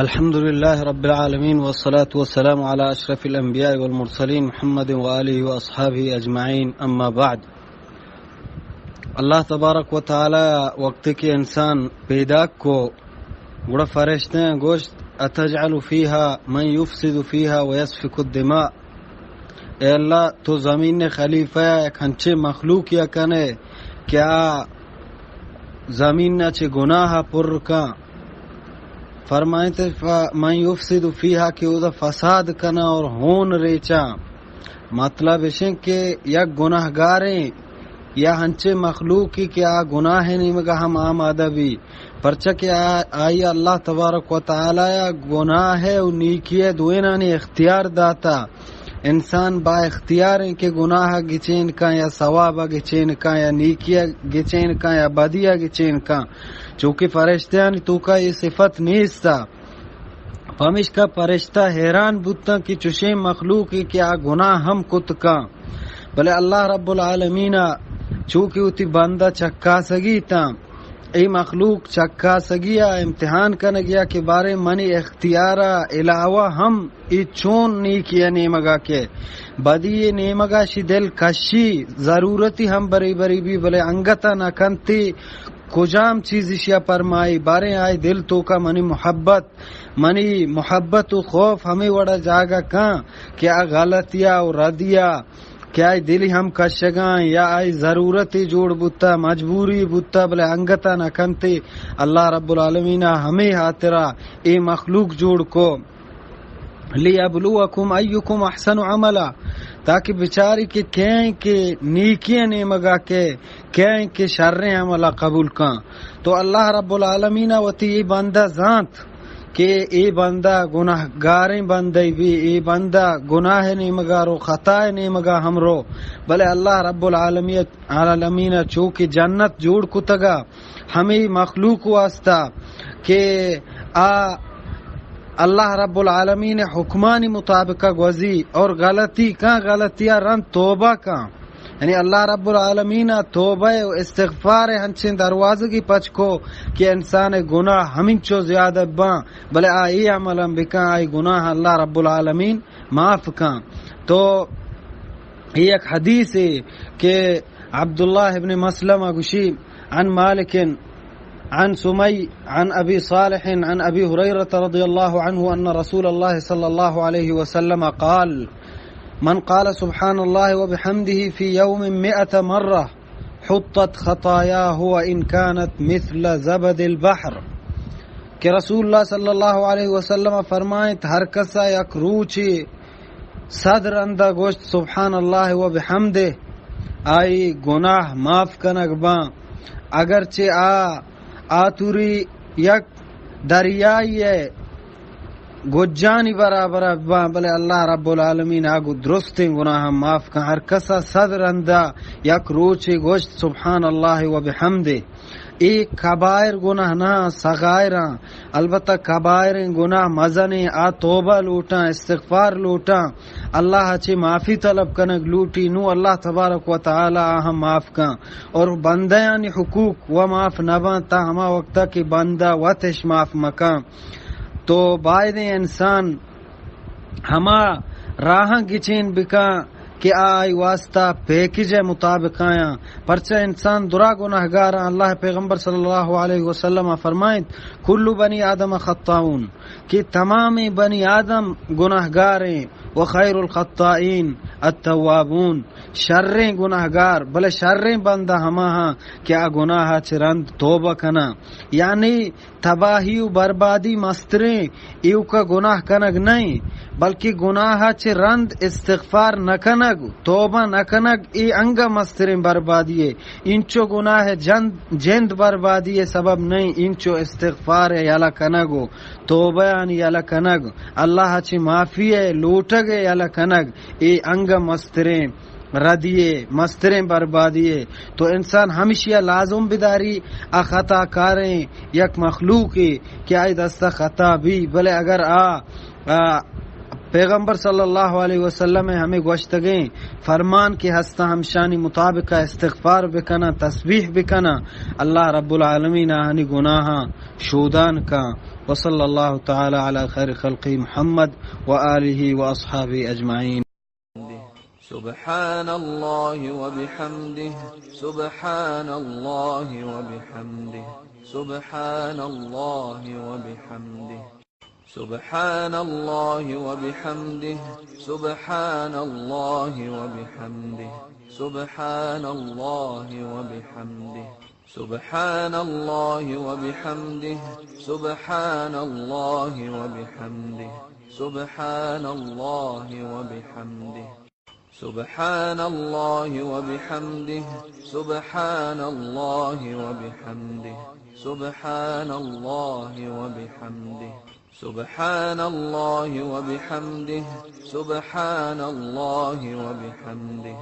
الحمد لله رب العالمين، والصلاة والسلام على أشرف الأنبياء والمرسلين محمد وآله وأصحابه أجمعين، أما بعد. اللہ تبارک و تعالی وقتی کہ انسان پیداک کو، گڑا فرشتیاں گوشت: "أتجعل فيها من يفسد فيها ويسفك الدماء؟" اے اللہ، تو زمین ءِ خلیفہ ءَ یک ہنچیں مخلوق یا کنے کہ آ زمین ءَ چہ گناہ ءَ پر کن۔ فرمائیت: "من يفسد فيها"، کہ اودا فساد کنا اور ہون ریچاں۔ مطلب اشیں کہ یک گناہگاریں یا ہنچیں مخلوقی کہ آ گناہ ءِ نیمگا ہم آمادہ بی، پرچا کہ آ، آئی اللہ تبارک و تعالی ءَ گناہ ءِ و نیکی ءِ دوئینانی اختیار داتا۔ انسان با اختیار ایں کہ گناہ ءَ گچین کن یا ثواب ءَ گچین کن یا نیکی ءَ گچین کن یا بدی ءَ گچین کن، چونکہ فرشتیانی توکا اے صفت نیستا۔ پمیشکا فرشتہ حیران بوتاں کہ چشیں مخلوقے کہ آ گناہ ہم کت کن، بلے اللہ رب العالمین ءَ چونکہ وتی بندہ چکاسگی تاں، اے مخلوق چکاسگی ءَ امتحان کنگی ءَ کہ باریں منی اختیار ءَ علاوہ ہم اے چون نیکی ءِ نیمگا کہ بدی ءِ نیمگا شی دل کشی، ضرورتی ہم بری بری بی، بلے انگت ءَ نہ کنتی۔ کجام چیز اشی ءَ پرمائی؟ باریں آئی دل توکا منی محبت، منی محبت و خوف ہمے وڑا جاگہ کن کہ آ غلطی ءَ و ردی ءَ کہ آئی دلی ہم کشگاں یا آئی ضرورتی جوڑ بوتا، مجبوری بوتا، بلے انگتا نہ کنتے۔ اللہ رب العالمین ءَ ہمے ہاترا اے مخلوق جوڑ کو، "ليبلوكم أيكم أحسن عملا"، تاکہ بچاری کہ کئے کہ نیکی ءِ نیمگا کہ کئے کہ شریں عملا قبول کن۔ تو اللہ رب العالمین ءَ وتی اے بندہ زانت کہ اے بندہ گناہگاریں بندے بی، اے بندہ گناہ ءِ نیمگا رو، خطا ءِ نیمگا ہم رو، بلے اللہ رب العالمین، العالمین ءَ چو کہ جنت جوڑ کتگا ہمے مخلوق واسطہ کہ آ اللہ رب العالمین ءِ حکمانی مطابق گوزی اور غلطی کن، غلطی ءَ رند توبہ کن۔ یعنی اللہ رب العالمین ءَ توبہ و استغفار ءِ ہنچیں دروازگی پچ کو کہ انسان ءِ گناہ ہمینچو زیادہ باں، بلے آ اے عمل ہم بکن، آئی گناہ اللہ رب العالمین معاف کن۔ تو اے یک حدیثے کہ عبداللہ ابن مسلمہ گوشی، عن مالک عن سمی عن ابی صالح عن ابی ہریرہ رضی اللہ عنہ ان رسول اللہ صلی اللہ علیہ وسلم قال: من قال سبحان الله وبحمده في يوم مئة مرة حطت خطاياه وإن كانت مثل زبد البحر. کہ رسول اللہ صلی اللہ علیہ وسلم فرمائیت، ہر کسا یک روچے صد رندا گوشت سبحان اللہ و بحمدہ، آئی گناہ معاف کنگ باں، اگرچہ آ آتوری یک دریائی ءِ گجانی برابر باں، بلے اللہ رب العالمین آ گو درستیں گناہ معاف کن۔ ہر کسا صد رندا یک روچے گوشت سبحان اللہ و بحمدہ۔ اے کبائر گناہ نہ، صغائراں۔ البتہ کبائریں گناہ مزنیں، آ توبہ لوٹاں، استغفار لوٹاں، اللہ چے معافی طلب کنگ لوٹی، نو اللہ تبارک و تعالی آہاں معاف کن۔ اور بندیانی حقوق و معاف نہ باں تا ہما وقتا کہ بندہ وتش معاف مکن۔ تو بایدیں انسان ہما راہاں گچین بکن کہ آ آئی واسطہ پیکج ءِ مطابق آیاں، پرچہ انسان درا گناہگاراں۔ اللہ پیغمبر صلی اللہ علیہ وسلم فرمائیت، کل بنی آدم خطاؤن، کہ تمام بنی آدم گناہگاریں، و خیر الخطائین التوابون، شریں گناہگار، بلے شریں بندہ ہما ہاں کہ آ گناہ چہ رند توبہ کناں۔ یعنی تباہی و بربادی مستریں ایوکا گناہ کنگ نئیں، بلکہ گناہ چہ رند استغفار نہ کنگ، توبہ نہ کنگ، اے انگا مستریں بربادی اے۔ انچو گناہ جند، جند بربادی اے سبب نئیں، انچو استغفار یلہ کنگ و توبہ آنی یلہ کنگ، اللہ چہ معافی لوٹگ یلہ کنگ، اے انگا مستریں ردی اے، مستریں بربادی اے۔ تو انسان ہمشی ءَ لازم بداری، آ خطا کاریں یک مخلوقے کہ آئی دست ءَ خطا بی، بلے اگر آ، آ پیغمبر صلی اللہ علیہ وسلم ءِ ہمے گوشتگیں فرمان کہ ہستاں ہمشانی مطابق استغفار بکناں، تسبیح بکناں، اللہ رب العالمین آہانی گناہاں شودان کاں۔ وصلی اللہ تعالی علی خیر خلقہ محمد و آلہ و اصحابہ اجمعین۔ سبحان الله وبحمده، سبحان الله وبحمده، سبحان الله وبحمده، سبحان الله وبحمده، سبحان الله وبحمده، سبحان الله وبحمده، سبحان الله وبحمده، سبحان الله وبحمده، سبحان الله وبحمده، سبحان الله وبحمده، سبحان الله وبحمده، سبحان الله وبحمده، سبحان الله وبحمده، سبحان الله وبحمده.